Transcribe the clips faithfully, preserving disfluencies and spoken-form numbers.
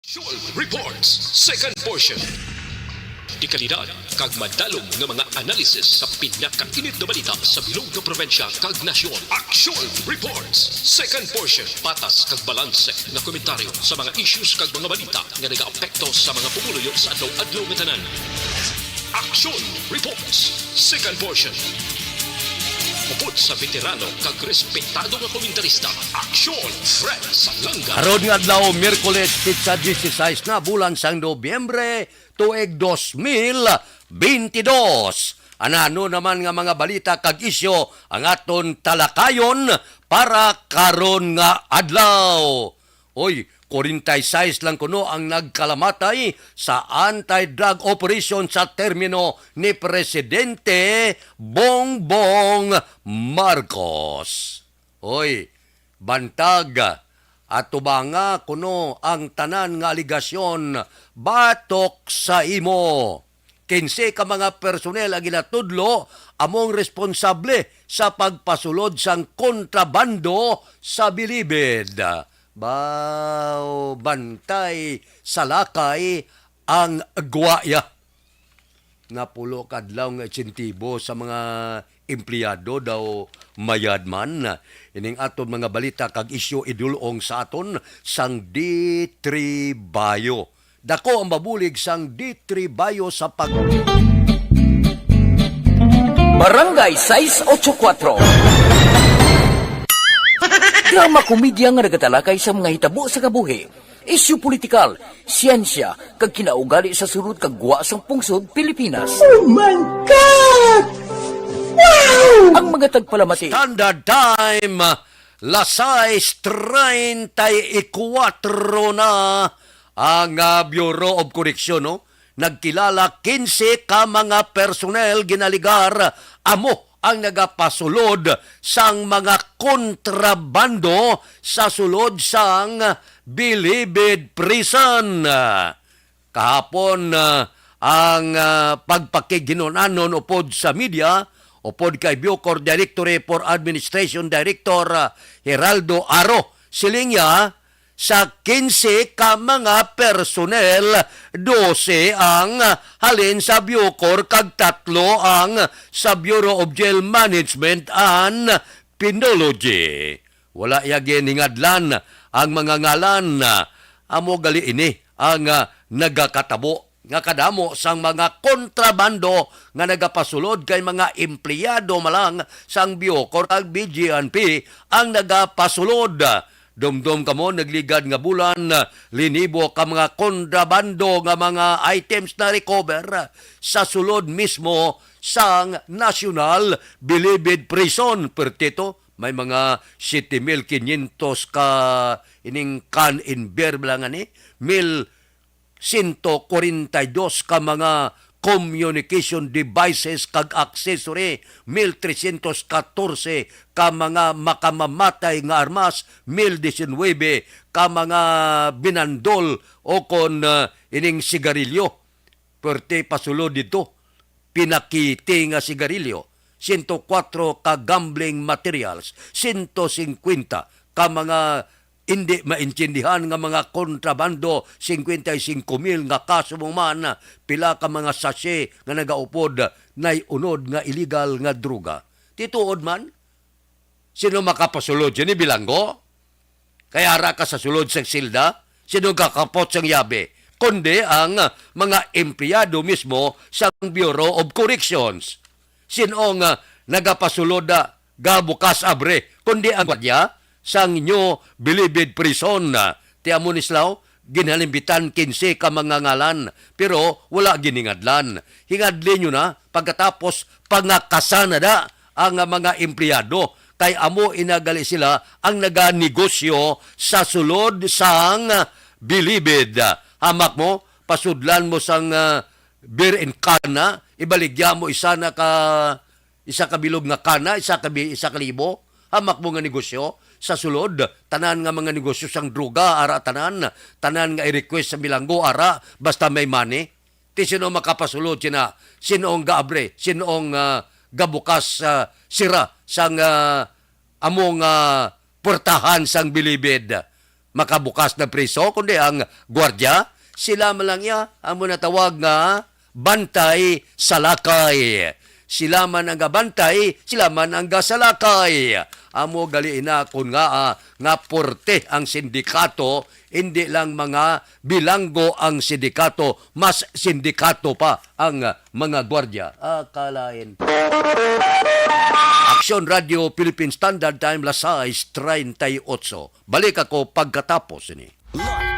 Action Reports, second portion. Dekalidad kag madalom nga mga analysis sa pinakainit nga balita sa bilog nga probinsya kag nasyon. Action Reports, second portion. Patas kag balanse nga komentaryo sa mga issues kag mga balita nga nagaapekto sa mga pumuluyo sa adlaw-adlaw nga tanan. Action Reports, second portion. Upod sa veterano kag respetado nga komentarista, Action Fred Salanga. Karon nga adlaw, Miyerkules, petsa dieciséis na, bulan sang Nobyembre, tuig dos mil bentidós. Anano naman nga mga balita kag isyu ang aton talakayon para karon nga adlaw? Oy, forty-six lang kuno ang nagkalamatay sa anti-drug operation sa termino ni Presidente Bongbong Marcos. Oy, bantag, atubanga kuno ang tanan nga aligasyon batok sa imo. Kinse ka mga personnel ang ginatudlo among responsable sa pagpasulod sang kontrabando sa Bilibid. Baw, bantay sa lakay ang gwaya. Napulo ka adlaw nga insentibo sa mga empleyado daw mayad man. Ining aton mga balita kag isyu idulong sa aton sang D three Bayo. Dako ang mabulig sang D three Bayo sa pag- Barangay sais ocho kuatro. Drama komedya nga nagatalakay sa mga hitabo sa kabuhi, isyu politikal, siyensya, kag kinaugali sa sulod kag gwa sang pungsod Pilipinas. Oh my God! Wow! Ang mga tagpalamati. Standard Time, las sais treinta y cuatro na ang, ah, Bureau of Correction, no? Nagkilala kinse ka mga personnel ginaligar amo ang nagapasulod sang mga kontrabando sa sulod sang Bilibid Prison. Kahapon, ah, ang, ah, pagpakighinon-anon upod sa media, upod kay Bucor Directorate for Administration Director, ah, Geraldo Aro. Siling niya, sa kinse ka mga personnel, dose ang halin sa Bucor kag tatlo ang sa Bureau of Jail Management and Penology. Wala ya ginhingadlan ang mga ngalan. Amo gali ini ang, ah, nagakatabo nga kadamo sang mga kontrabando nga nagapasulod kay mga empleyado malang sang Bucor kag B J N P ang nagapasulod. Dumdom kamo, nagligad nga bulan, linibo ka mga kontrabando nga mga items na recover sa sulod mismo sang National Bilibid Prison. Pertito, may mga siete mil quinientos ka ining can and beer bala nga ni, mil sento kwarenta y dos ka mga communication devices kag accessory, mil tresyentos katorse ka mga makamamatay nga armas, mil disinuybe ka mga binandol o kon, ah, ining sigarilyo. Pwerte pasulod dito, pinakiti nga sigarilyo, sento kwatro ka gambling materials, sento singkwenta ka mga indi maintindihan nga mga kontrabando, singkwenta y singko mil nga kaso mo man, pila ka mga sachet nga nagaupod nay unod nga iligal nga droga. Tituod man, sino makapasulod sini, bilanggo? Kay ara ka sa sulod sang silda, sino gakapot sang yabe, kundi ang mga empleyado mismo sang Bureau of Corrections. Sino nga nagapasulod na gabukas abre, kundi ang gwardiya sang New Bilibid Prison. Ti amo ni Slaw, ginhalimbitan kinse ka mga ngalan, pero wala giningadlan. Hingadli nyo na, pagkatapos pangakasana da ang mga empleyado, kay amo inagali sila ang naganegosyo sa sulod sang Bilibid. Hamak mo, pasudlan mo sang, ah, beer and kana, ibaligya mo isa na ka, isa ka bilog nga kana, isa ka bi-, isa ka libo. Hamak mo nga negosyo sa sulod, tanan nga mga negosyo sang droga, ara tanan, tanan nga i-request sa bilanggo, ara, basta may money. Ti sino makapasulod sina, sino ang gaabre, sino ang, ah, gabukas, ah, sira sang, ah, among, ah, puertahan sang Bilibid? makabukas na priso, kundi ang gwardiya, sila man lang iya, amo natawag nga bantay sa lakay. Sila man ang gabantay, sila man ang gasalakay. Amo gali ina kon nga, ah, nga porte ang sindikato, hindi lang mga bilanggo ang sindikato, mas sindikato pa ang mga gwardiya. Akalain. Aksyon Radio Philippine Standard Time, las sais treinta y ocho. Balik ako pagkatapos ini.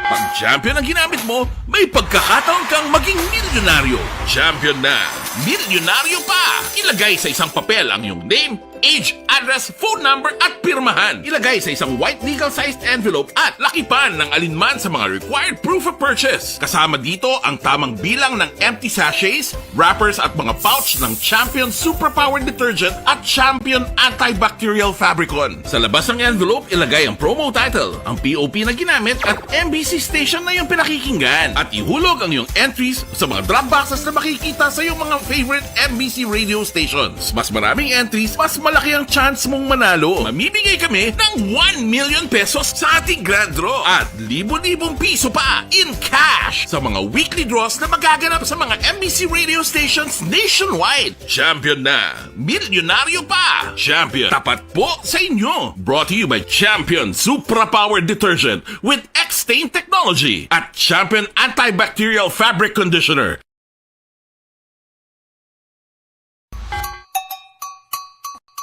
Pag champion ang ginamit mo, may pagkakataon kang maging milyonaryo. Champion na, milyonaryo pa! Ilagay sa isang papel ang iyong name, age, address, phone number, at pirmahan. Ilagay sa isang white legal-sized envelope at lakipan ng alinman sa mga required proof of purchase. Kasama dito ang tamang bilang ng empty sachets, wrappers, at mga pouch ng Champion Superpower Detergent at Champion Antibacterial Fabricon. Sa labas ng envelope, ilagay ang promo title, ang P O P na ginamit, at M B C station na iyong pinakikinggan. At ihulog ang iyong entries sa mga drop boxes na makikita sa iyong mga favorite M B C radio stations. Mas maraming entries, mas malaki ang chance mong manalo. Mamimigay kami ng one million pesos sa ating grand draw at libo-libong piso pa in cash sa mga weekly draws na magaganap sa mga M B C radio stations nationwide. Champion na! Milyonaryo pa! Champion, tapat po sa inyo! Brought to you by Champion Supra Power Detergent with X-Stain Technology at Champion Antibacterial Fabric Conditioner.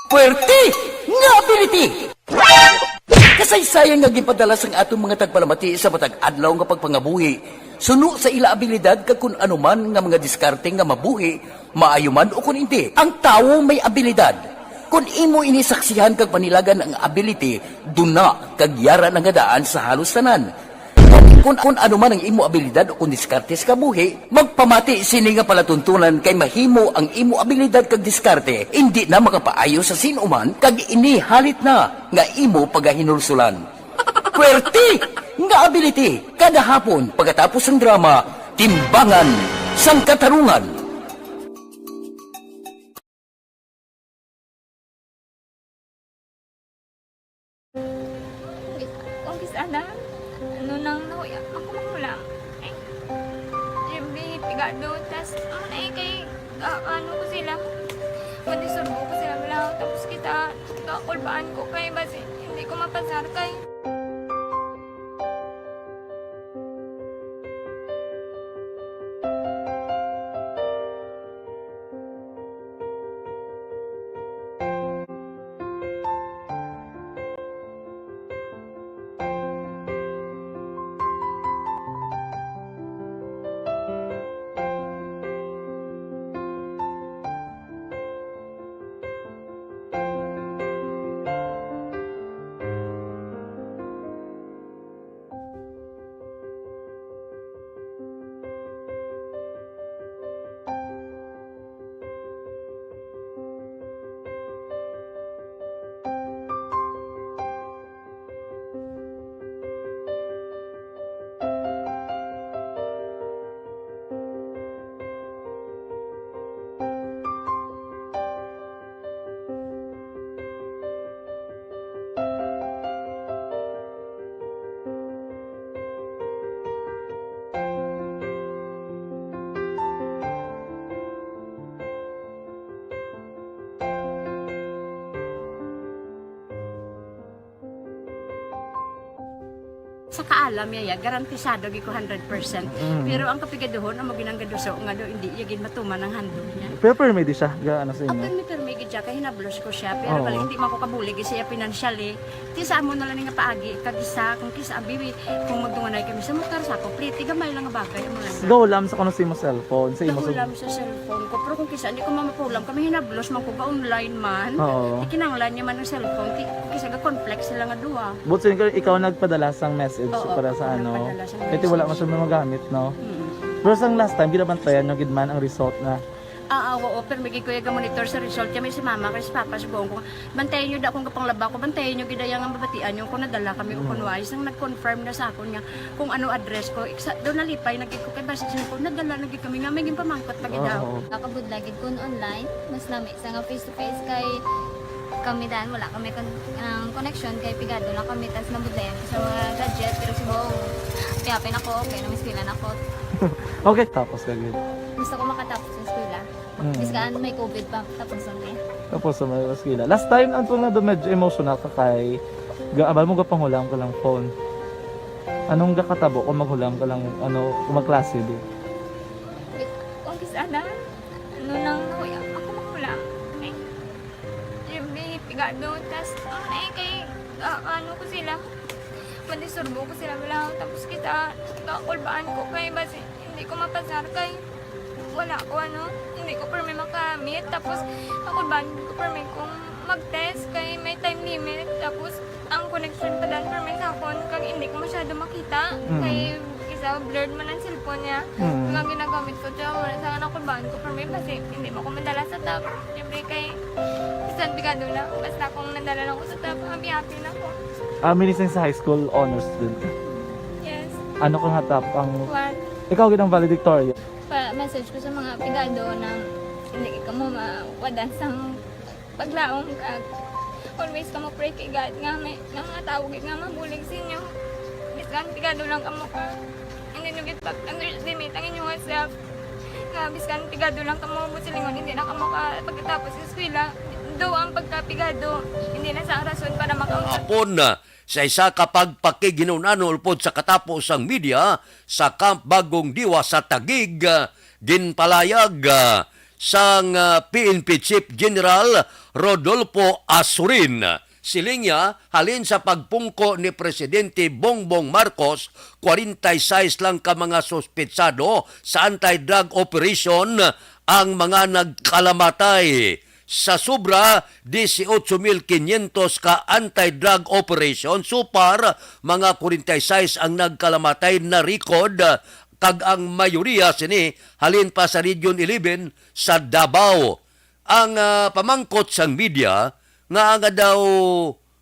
Puwerte nga ability! Kasaysayan nga ginpadala sang aton mga tagpalamati sa matag adlaw nga pagpangabuhi, suno sa ila abilidad kag kun ano man nga mga diskarte nga mabuhi, maayo man o kun indi. Ang tawo may abilidad. Kun imo ini saksihan kag panilagan ang ability, duna kag yara na nga daan sa halos tanan. Kun, kun ano man ang imo abilidad o kun diskarte sa kabuhi, magpamati sini nga palatuntunan kay mahimo ang imo abilidad kag diskarte indi na makapaayo sa sin-o man kag ini halit na nga imo pagahinulsulan. Puwerte nga ability kada hapon pagkatapos sang drama, Timbangan sang Katarungan. Kung kis-a na, ano nang nahuya, ako magulang. Ay, Jimmy, pigado, tas, ano na eh, kay, ah, ano ko sila, madisurbo ko sila, wala, tapos kita, kakulbaan ko kay, basi, hindi ko mapasar kay. Sa kaalam niya, ya, garantisado gid ko hundred percent. Mm. Pero ang kapigaduhon, amo gid ang gaduso nga daw hindi iya gid matuman ang handog niya. Pero permi di siya, ga, ano sa inyo? Ah, permi, permi gid siya, kay hinablos ko siya, pero Oo. bali, hindi man ko kabulig siya financially. Ti sa amo na lang nga paagi, kag isa, kung kisa, abi, kung magdunganay kami sa motor, sa ako, pliti, gamay lang nga bagay, amo lang. Gahulam sa kuno sa imo cellphone, sa imo sa Gahulam sa cellphone ko, pero kung kisa, hindi ko mamapulam, kami hinablos man ko, ga-online man. Oo. Ikinanglan niya man ang cellphone, ti, kung kisa, ga-conflict sila nga duha. But so, ikaw, ikaw nagpadala sang message Oo, para sa ako ano? nagpadala sang Kaya wala message. man siya magamit, no? Mm. Pero sang last time, ginabantayan nyo gid man ang result na Ah, ah, oo, pero may gid ko yung monitor sa result. Kaya may si mama, kay si papa, subukan ko, bantayan nyo da kung kapanglaba ko, bantayan nyo gid ang mabatian nyo kung nadala kami o Mm. kung wala. Isang nag-confirm na sa akon nga kung ano address ko. Iksa, doon nalipay, nagkik ko kay basta siya ko, nadala, nagkik kami nga, may ginpamangkot pa gid Oo. daw. Nakabudlagid kun online, mas lami sa nga face to face kay Kami dan, wala kami kon-, ang connection kay pigado lang kami, tas nabudlayan ko sa mga gadget, pero si Bong, piyapin ako, okay, namiskwila na ako. Okay, tapos ka gid. Gusto ko makatapos sa eskwela. Mm. Biskan may covid pa, tapos na eh. Tapos sa mga eskwela. Last time, ang tunga doon, medyo emotional ka kay ga-, abal mo, gapanghulam ka lang phone. Anong gakatabo kung maghulam ka lang, ano, kung magklase di? Kung kis-a na, ano nang nahuya, ako mahulam. Ay, siyempre, pigado, tas, ano eh, kay, ah, ano ko sila, madisturbo ko sila, wala, tapos kita, kakulbaan ko kay, basi, hindi ko mapasar kay, wala ko, ano, hindi ko permi makamit, tapos, kakulbaan ko permi kung mag-test kay may time limit, tapos, ang connection pa dan permi sa akon, kag hindi ko masyado makita, Mm. kay, isa, blurred man ang cellphone niya, Mm. nga ginagamit ko, tsaka wala sa nakulbaan ko permi, basi, hindi mo ko madala sa top, siyempre kay, bisan pigado na, basta kung nadala lang ko sa top, happy-happy na ko. Ah, minising sa high school honors din. Yes. Ano ka nga top ang... What? Ikaw gid ang valedictorian. Pa message ko sa mga pigado na hindi ka mo mawadan sang paglaom, kag always ka mo pray kay God nga may nga mga tawo gid nga mabulig sa inyo. Biskan pigado lang kamo ka, hindi nyo gid pag-underestimate ang inyong self. Nga biskan pigado lang kamo, busilingon, hindi na kamo ka pagkatapos sa eskwela. Daw ang pagkapigado, hindi na sa rason para makausap. Hapon, sa isa ka pagpakighinun-an upod sa katapo sang media sa Camp Bagong Diwa sa Taguig, ginpalayag, ah, sang, ah, P N P Chief General Rodolfo Asurin. Siling niya, halin sa pagpungko ni Presidente Bongbong Marcos, kwarenta y seis lang ka mga suspetsado sa anti-drug operation ang mga nagkalamatay. Sa sobra, dieciocho mil quinientos ka anti-drug operation, so far, mga kwarenta y seis ang nagkalamatay na record, kag ang mayoriya sini halin pa sa Region eleven sa Davao. Ang, ah, pamangkot sang media nga, nga daw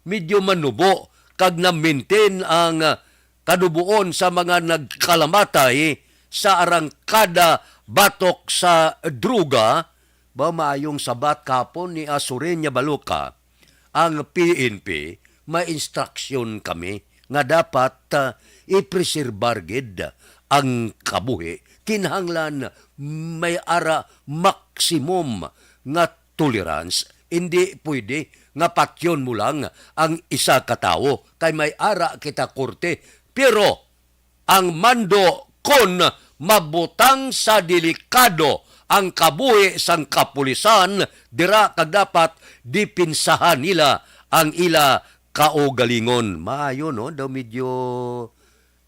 medyo manubo kag na-maintain ang, ah, kadubuon sa mga nagkalamatay sa arangkada batok sa droga. Ba, maayong sabat kapon ni Asurin nga baloka. Ang P N P, may instruction kami nga dapat, ah, i-preserbar gid ang kabuhi. Kinahanglan may ara maximum nga tolerance. Hindi pwede nga patyon mo lang ang isa ka tawo kay may ara kita korte. Pero ang mando kon mabutang sa delikado ang kabuhi sang kapulisan, dira kag dapat dipinsahan nila ang ila kaugalingon. Maayo, no? Daw medyo,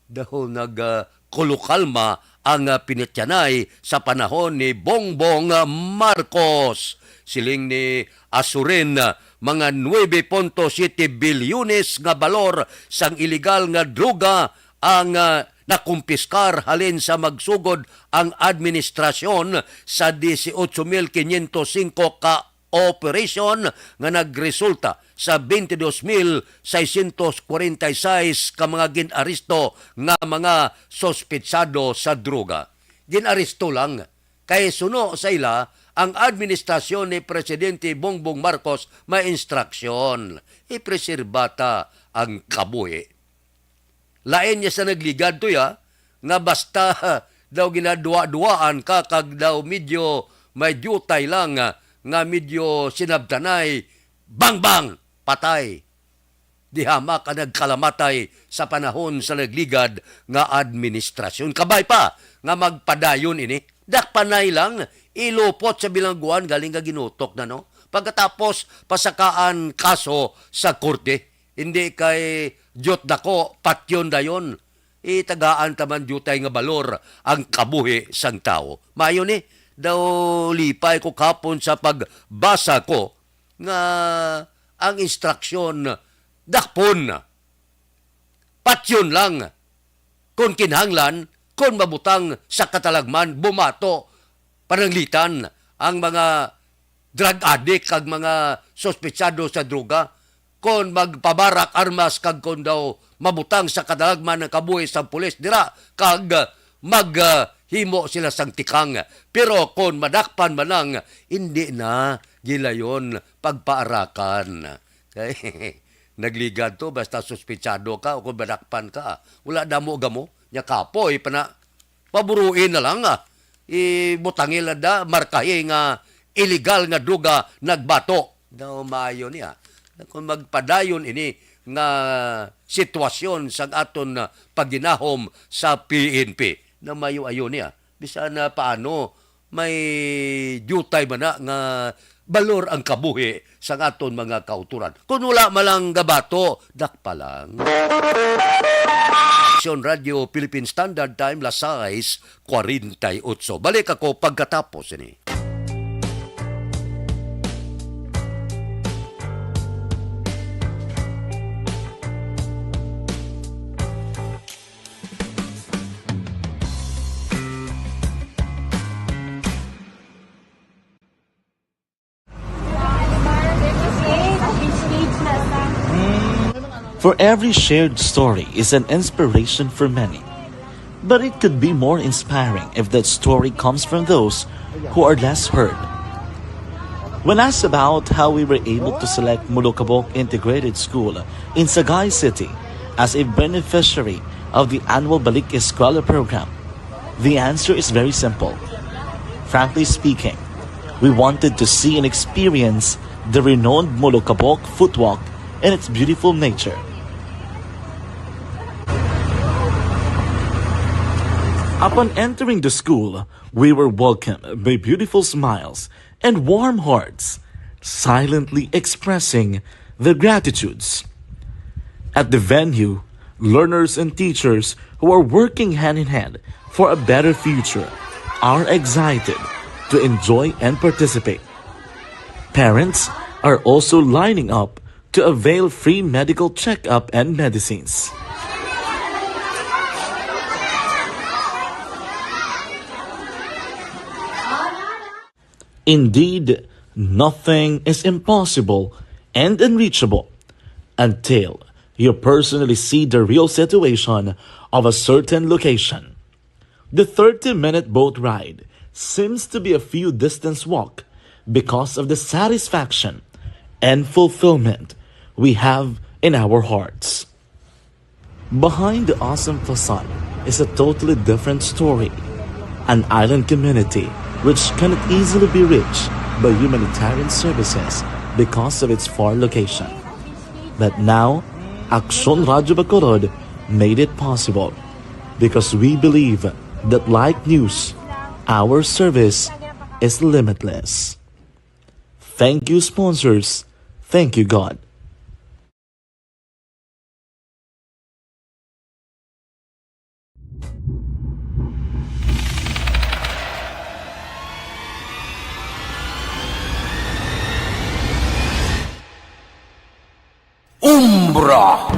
daw nag, ah, kulukalma ang, ah, pinatyanay sa panahon ni Bongbong, ah, Marcos. Siling ni Asurin, ah, mga nuebe punto siyete bilyones nga balor sang iligal nga droga ang, ah, nakumpiskar halin sa magsugod ang administrasyon sa dieciocho mil quinientos cinco ka operasyon nga nagresulta sa veintidós mil seiscientos kwarenta y seis ka mga gin-aresto nga mga suspetsado sa droga. Gin-aresto lang kay suno sa ila ang administrasyon ni Presidente Bongbong Marcos may instruksyon, ipreserba ta ang kabuhi. Lain niya sa nagligad to, ya, nga basta daw ginaduwa-duwaan ka kag daw medyo may diutay lang, ah, nga medyo sinabtanay, bang-bang, patay. Diha ma ka nagkalamatay sa panahon sa nagligad nga administrasyon. Kabay pa nga magpadayon ini, dakpanay lang, ilupot sa bilangguan galing nga ginutok na, no? Pagkatapos, pasakaan kaso sa korte. Hindi kay Diyot dako, patyon dayon. Itagaan ta man diutay nga balor ang kabuhi sang tawo. Maayo ni, daw lipay ko kapon sa pagbasa ko nga ang instruksyon, dakpon, patyon lang. Kon kinahanglan, kon mabutang sa katalagman, bumato, pananglitan ang mga drug addict kag mga suspetsado sa droga. Kon magpabarak armas kag kon daw mabutang sa katalagman ang kabuhi sang pulis dira kag maghimo sila sang tikang. Pero kon madakpan man lang, hindi na gilayon pagpaarakan. Kay nagligad to, basta suspitsado ka o kung madakpan ka, wala damo gamo, nya kapoy pa na, paburuin na lang, ah. Ibutangi lang da, markahi nga illegal nga droga nagbato. Daw maayo niya. Kung magpadayon ini nga sitwasyon sa aton, ah, pagginahom sa P N P, na mayo-ayo niya. Bisan na paano, may diutay man na nga balor ang kabuhi sang aton mga kautoran. Kun wala man lang gabato, dakpa lang. Aksyon Radio Philippine Standard Time, las sais cuarenta y ocho. Balik ako pagkatapos ini. For every shared story is an inspiration for many. But it could be more inspiring if that story comes from those who are less heard. When asked about how we were able to select Molokabok Integrated School in Sagay City as a beneficiary of the annual Balik Eskwela program, the answer is very simple. Frankly speaking, we wanted to see and experience the renowned Molokabok footwalk and its beautiful nature. Upon entering the school, we were welcomed by beautiful smiles and warm hearts, silently expressing their gratitudes. At the venue, learners and teachers who are working hand in hand for a better future are excited to enjoy and participate. Parents are also lining up to avail free medical checkup and medicines. Indeed, nothing is impossible and unreachable until you personally see the real situation of a certain location. The thirty-minute boat ride seems to be a few distance walk because of the satisfaction and fulfillment we have in our hearts. Behind the awesome facade is a totally different story, an island community which cannot easily be reached by humanitarian services because of its far location. But now, Aksyon Radio Bacolod made it possible because we believe that like news, our service is limitless. Thank you, sponsors. Thank you, God. Umbra.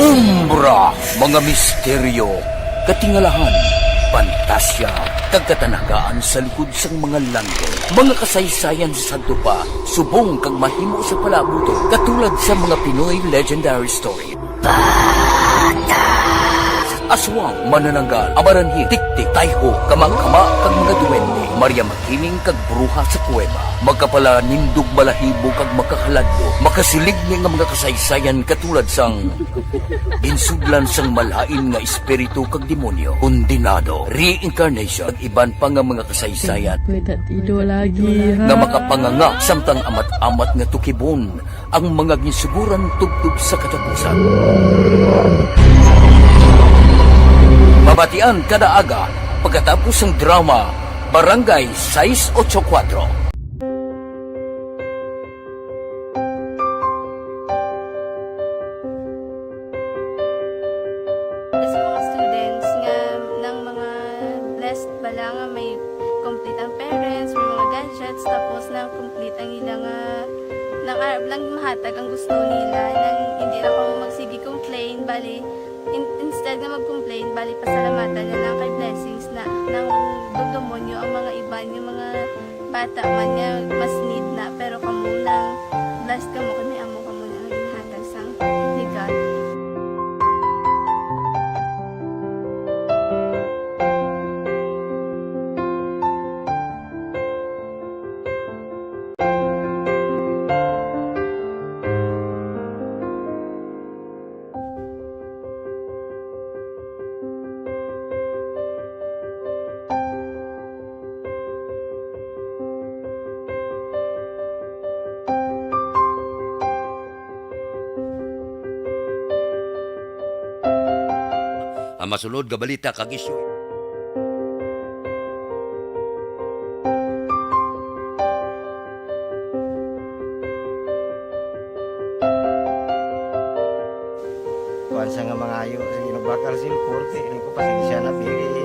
Umbra, mga misteryo, katingalahan, pantasya, kag katanagaan sa likod sang mga landong. Mga kasaysayan sa sadto pa, subong kag mahimo sa palaabuton, katulad sa mga Pinoy legendary story. Aswang, manananggal, amaranhit, tiktik, tayho, kamangkama, kag mga duwende, Maria Makiling kag bruha sa kuweba, makapalanindog balahibo kag makahaladlo, makasiligni nga mga kasaysayan katulad sang ginsudlan sang malain nga espiritu kag demonyo, kondenado, reincarnation, kag iban pa nga mga kasaysayan Ido lagi, ha? Nga makapanganga samtang amat-amat nga tukibon ang mga ginsuguran tubtob sa katapusan. Mabatian kada aga pagkatapos sang drama Barangay sais ocho kuwatro. Sa mga students nga nang mga blessed bala nga may complete ang parents, may mga gadgets, tapos na complete ang ila nga nang arab lang mahatag ang gusto nila, nang hindi na kamo magsige complain, bali in, instead nga mag-complain, bali pasalamatan na lang kay blessings na nang dugdumonyo ang mga iban nga mga bata man nga mas need na, pero kamo nang blessed kamo kay may amo kamo nga ginhatag sang ni God. masunod nga balita kag isyu. Kuwan sa nga mangayo, sige, nagbakal sin korte, ini ko pasensya na, pili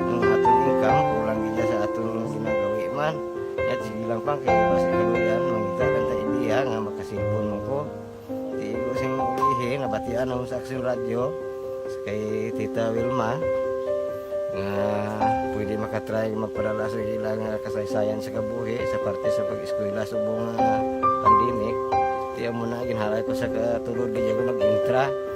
ang aton income, kulang gid sa aton ginagawi man. Yat, sige lang pang, kay mas ikaluyan, mangita lang ta ideya nga makasilpon mo ko. Di ko sing ulihi, nabatian ako sa Aksyon Radyo, kay Tita Wilma, nga pwede makatry magpadala sa ila nga kasaysayan sa kabuhi sa parte sa pag-eskwela subong nga pandemic. Di amo na, ginhalay ko sa katulod, di ako nag-intra. Di na.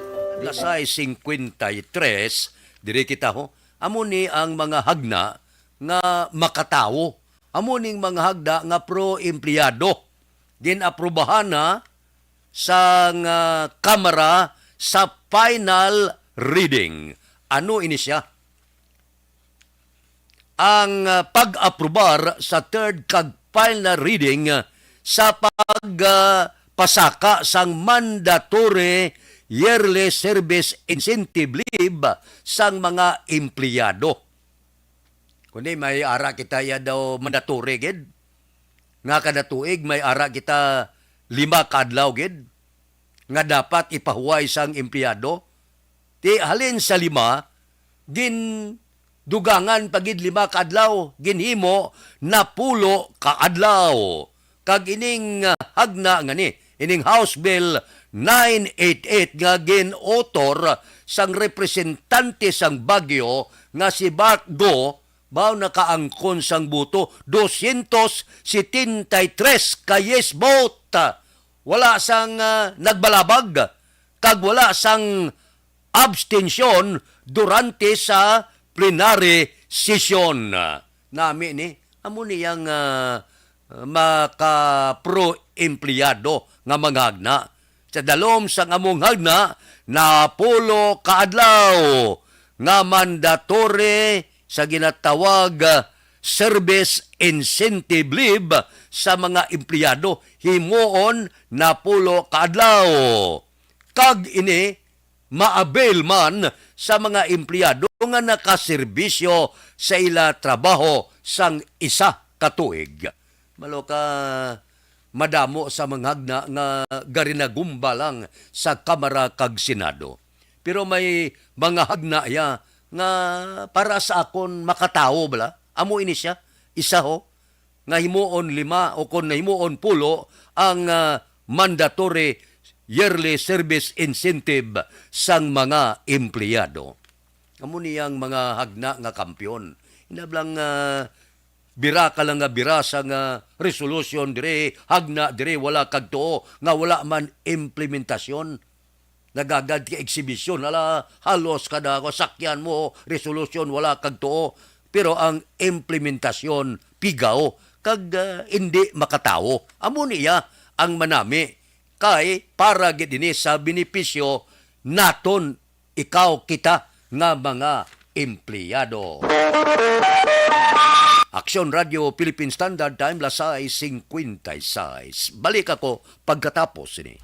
Alas sais singkwenta y tres, diri kita, ho. Amo ni ang mga hagna nga makatawo. Amo ning mga hagna nga pro-empleyado. Gin-aprubahan na sang, ah, Kamara sa final reading. Ano ini siya? Ang, ah, pag-aprobar sa third kag final reading, ah, sa pag, ah, pasaka sang mandatory yearly service incentive leave sang mga empleyado. Kundi may ara kita iya daw mandatory gid. Nga kada tuig may ara kita lima ka adlaw gid nga dapat ipahuway sang empleyado. Ti halin sa lima, gindugangan pa gid lima ka adlaw, ginhimo napulo ka adlaw. Kag ining, ah, hagna nga ni, ining House Bill nine eight eight nga gin-author sang representante sang Baguio nga si Bart Go, baw nakaangkon sang boto, dosyentos setenta y tres ka yes vote. Wala sang, ah, nagbalabag, kag wala sang abstensyon durante sa plenary session. Nami ni, amo ni ang, ah, maka-pro-empleyado nga mga hagna. Sa dalom sang among hagna, napulo ka adlaw nga mandatory sa ginatawag, ah, service incentive leave sa mga empleyado, himuon napulo ka adlaw. Kag ini ma-avail man sa mga empleyado nga nakaserbisyo sa ila trabaho sang isa ka tuig. Malo ka madamo sa mga hagna nga garinagumba lang sa Kamara kag Senado. Pero may mga hagna ya nga para sa akon makatawo bala. Amo ini siya, isa ho, nga himuon lima o kon himuon pulo ang, ah, mandatory yearly service incentive sang mga empleyado. Amo ni ang mga hagna nga kampiyon. Hinablang, ah, bira ka lang nga bira sa nga resolution diri, hagna diri, wala kag tuo, nga wala man implementasyon. Nagagad ka eksibisyon, ala, halos kada ako sakyan mo, resolution, wala kag tuo. Pero ang implementasyon, pigaw, kag, ah, indi makatawo. Amo niya ang manami, kay para gid ini sa benepisyo naton, ikaw, kita nga mga empleyado. Aksyon Radio Philippine Standard Time, las sais singkwenta y sais. Balik ako pagkatapos sini.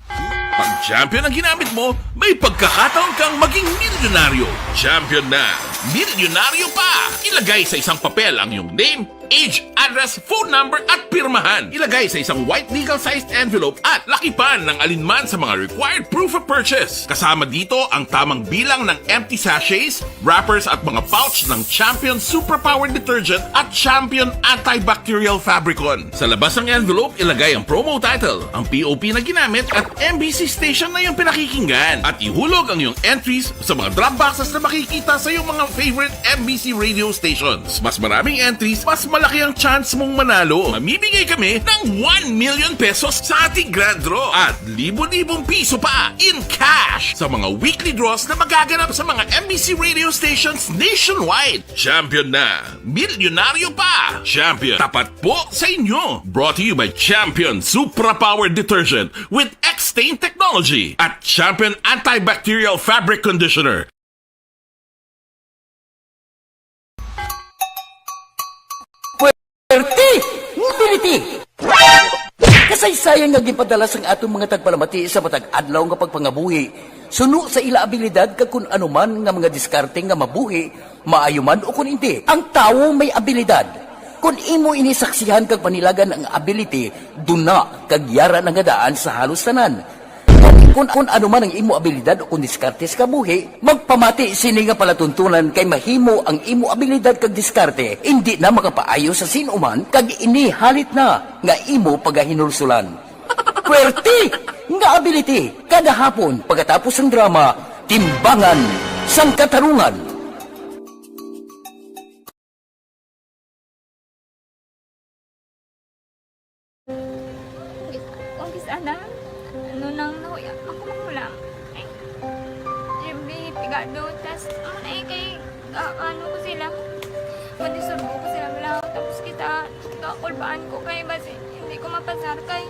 Pag champion ang ginamit mo, may pagkakataon kang maging milyonaryo. Champion na, milyonaryo pa! Ilagay sa isang papel ang iyong name, age, address, phone number, at pirmahan. Ilagay sa isang white legal-sized envelope at lakipan ng alinman sa mga required proof of purchase. Kasama dito ang tamang bilang ng empty sachets, wrappers, at mga pouch ng Champion Superpower Detergent at Champion Antibacterial Fabricon. Sa labas ng envelope, ilagay ang promo title, ang P O P na ginamit, at M B C station na iyong pinakikinggan. At ihulog ang iyong entries sa mga drop boxes na makikita sa iyong mga favorite M B C radio stations. Mas maraming entries, mas malaki ang chance mong manalo. Mamimigay kami ng one million pesos sa ating grand draw at libo-libong piso pa in cash sa mga weekly draws na magaganap sa mga M B C radio stations nationwide. Champion na! Milyonaryo pa! Champion, tapat po sa inyo! Brought to you by Champion Supra Power Detergent with X-Stain Technology at Champion Antibacterial Fabric Conditioner. Pwerte! Piriti! Kasaysayan nga ginpadala sang aton mga tagpalamati sa matag adlaw nga pagpangabuhi. Suno sa ila abilidad kag kun ano man nga mga diskarte nga mabuhi, maayo man o kun indi, ang tawo may abilidad. Kun imo ini saksihan kag panilagan ang ability, duna kag yara na nga daan sa halos tanan. Kun, kun ano man ang imo abilidad o kun diskarte sa kabuhi, magpamati sini nga palatuntunan kay mahimo ang imo abilidad kag diskarte indi na makapaayo sa sin-o man kag ini halit na nga imo pagahinulsulan. Pwerte nga ability kada hapon pagkatapos sang drama, Timbangan sang Katarungan. Kung kis-, kung kis-, ana, ano nang nahuya, ako makulang. Ay, Jimmy, pigado, tas, ano na eh, kay, ah, ano ko sila, madisurbo ko sila, wala, tapos kita, kakulbaan ko kay, basi, hindi ko mapasar kay.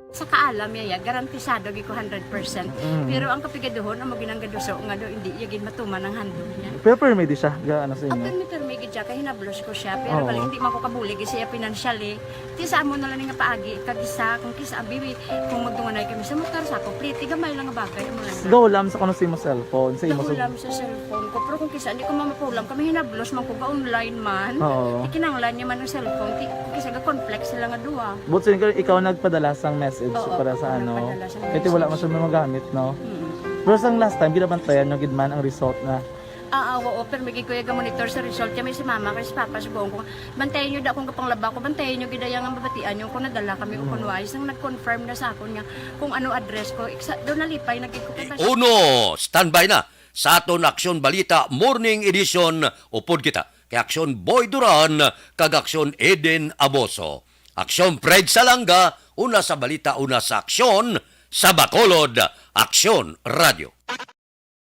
Sa kaalam niya, ya, garantisado gid ko hundred percent. Mm. Pero ang kapigaduhon, amo ginang gaduso nga do, hindi iya gid matuman ang handog niya. Pero permi di siya, ga-, ano sa inyo? Ah, permi, permi gid siya, kay hinablos ko siya. Pero Oo. bali, hindi man ko kabulig siya financially. Ti sa amo na lang nga paagi, kag isa, kung kisa, abi, kung magdunganay kami sa motor, sa ako, pliti, gamay lang nga bagay, amo lang. Gahulam sa kuno sa imo cellphone, sa imo Gahulam sa cellphone ko, pero kung kisa, hindi ko mamapulam, kami hinablos man ko, ga-online man. Oo. Ti kinahanglan niya man ang cellphone, ti, kung kisa, ga-conflict sila nga duha. But so, ikaw, ikaw nagpadala sang message Oo, para sa ako ano? nagpadala sang Kaya ti wala message. man siya magamit, no? Mm. Pero sang last time, ginabantayan nyo gid man ang result na Ah, ah, oo, pero may gid ko iya ga-monitor sa result. Kami si mama, kay si papa, sugoon ko, bantayan nyo da kung kapanglaba ko, bantayan nyo gid iya nga mabatian nyo kung nadala kami o Mm. kung wala. Sang nag-confirm na sa akon nga kung ano address ko, iksa, doon nalipay na gid ko kay bas- Uno, standby na sa aton Aksyon Balita Morning Edition. Upod kita kay Aksyon Boy Duran kag Aksyon Eden Aboso. Aksyon Fred Salanga, una sa balita, una sa aksyon, sa Bacolod, Aksyon Radio.